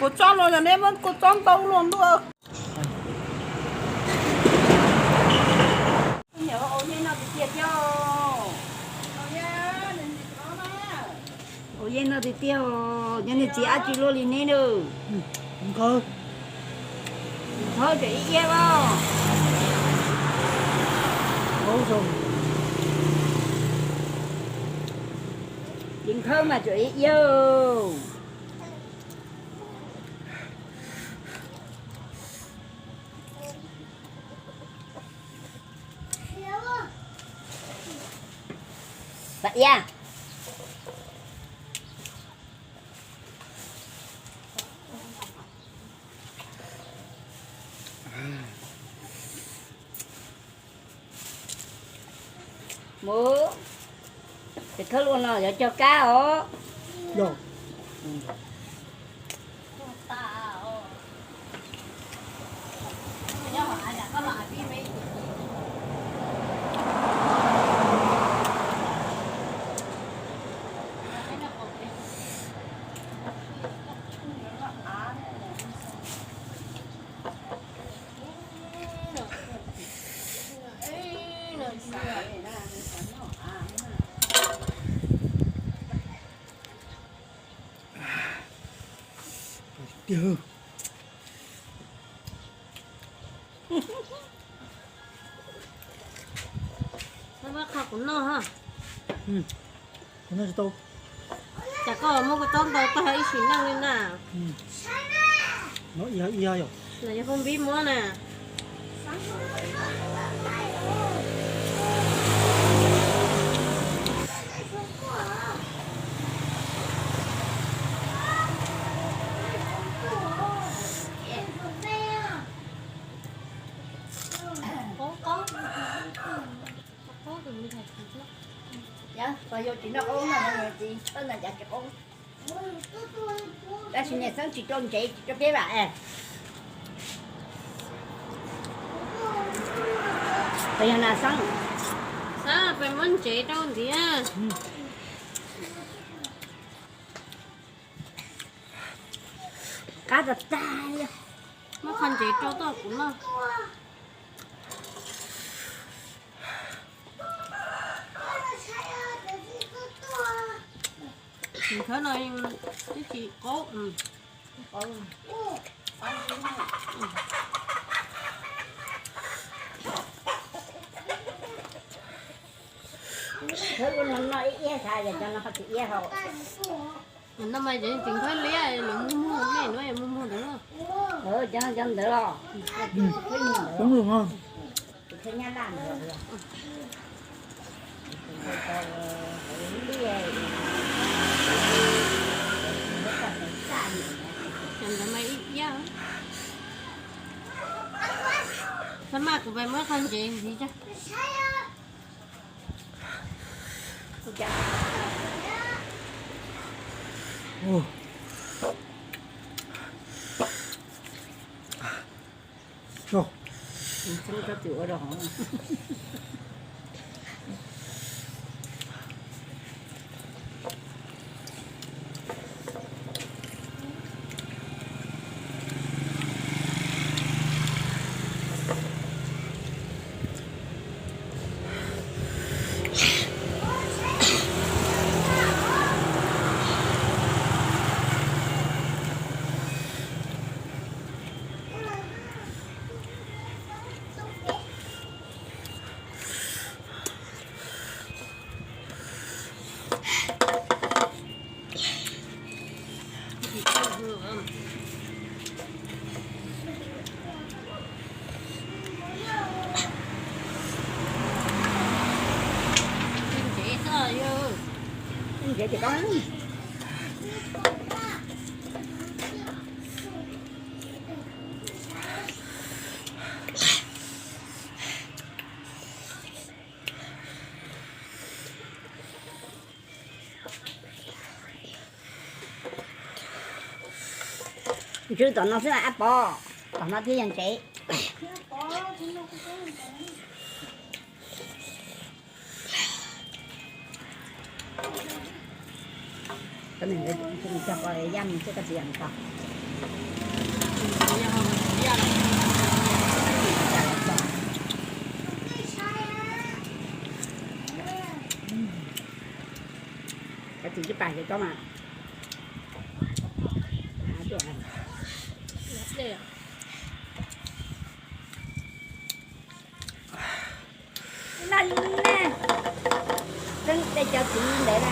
Kua txob los yog neb muab kua txob ntau los ntuj. Ua yeej no tiag tiag, nyob niag txiv ab tsi luaj li neb na. Nthawb tseem ib iab os. Txiv nthawb mas tseem ib iab. Pab iab. Mus, tes khawb luaj no yuav cog kab os. Muab qho kuv noj ha. Kuv noj tsis tau. Cas koj muab kuv txob ntau tag ib sim neej li na. Los yog phooj npib muab na. Tab sis niag Xeeb tsis rau ntsev tsis rau peb vam es. Peb yog na Xeeb. Xeeb, peb muab ntsev rau ntiav. Qab tag tag li. Muab qho ntsev rau tau kuv noj. Tus khawb no twb tsis qaub. Khawb no noj ib iab xav yog cov no ho tsis iab hau. No mas yog tseem khawb liab, lawv muag muag, nej nuav yog muag muag ntawd. Cov ntawd los. Tus khawb nyab laj ntawd. Cov ntawd mas ib iab. Xab maj, kuv pais muab qho ntsev ntxiv tso. Ntsw tom no xwb ab pov, tom no thiaj yog ntsev. Cog yaj mus xwb koj tsis yam tau. Tsis pam ces tso mas. Noj li ne, tej cov txiv ntev na.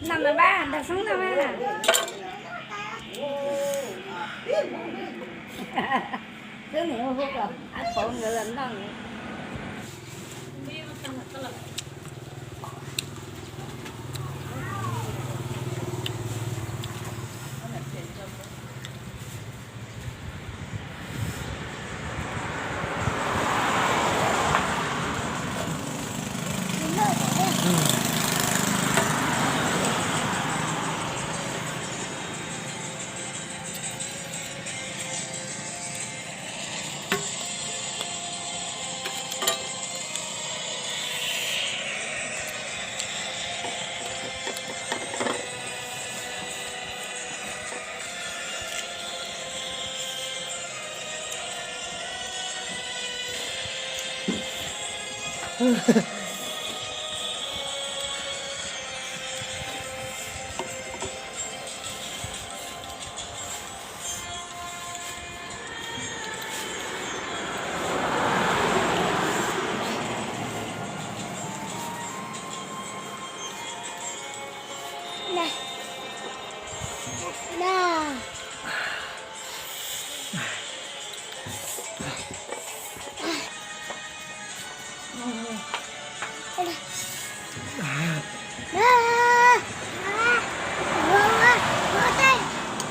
Noj mas pab ntag, xoob noj mas. Twb nim hu kom ab pauv nkawd los noj.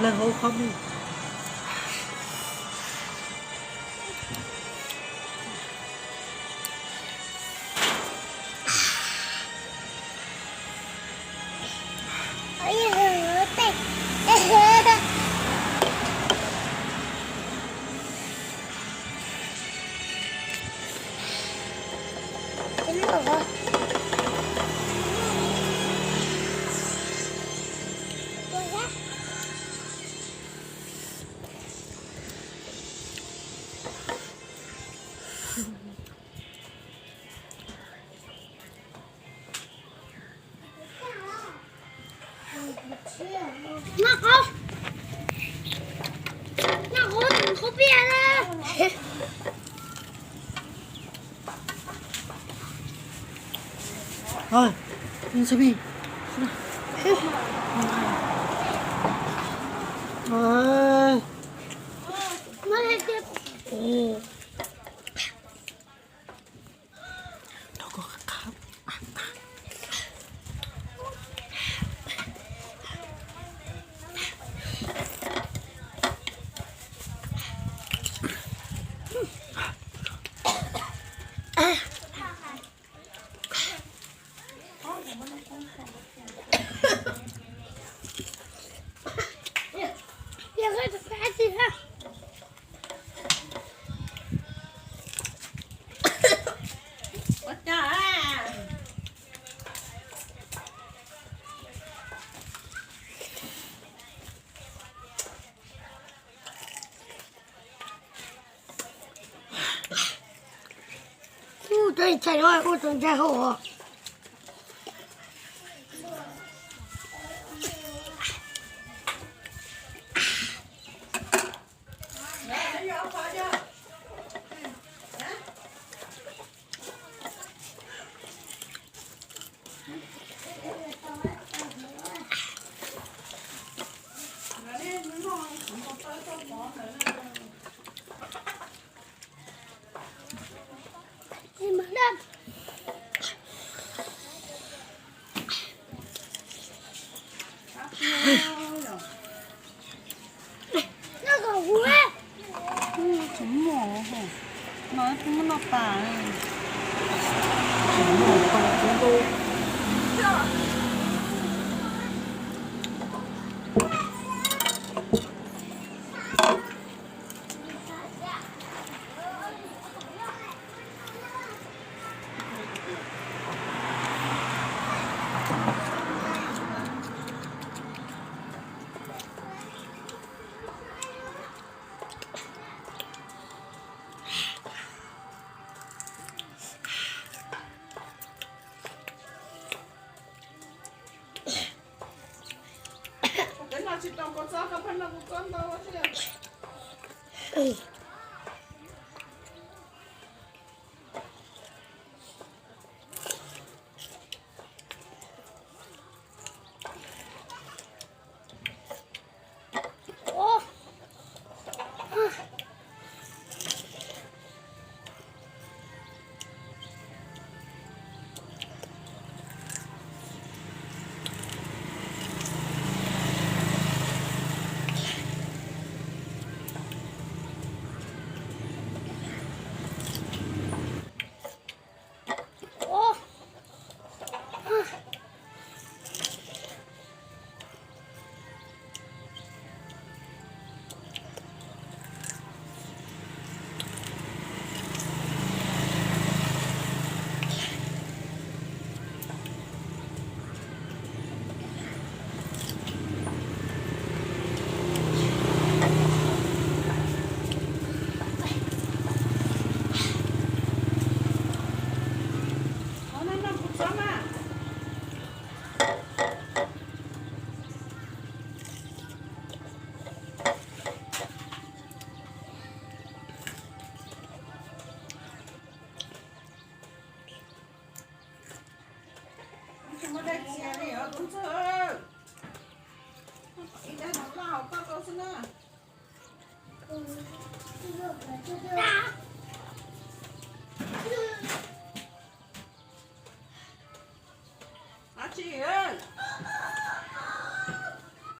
Leej hauv qhov muag. Noj qab, noj qab tus qub piaj na. Ub, tus ntshai no ua tus ntshai hauv. Tsis muaj, no twb muab noj tas. Tsis muaj dab tsi li os tub ntxawg. Ib dab no laj hauv koj tau xwb na.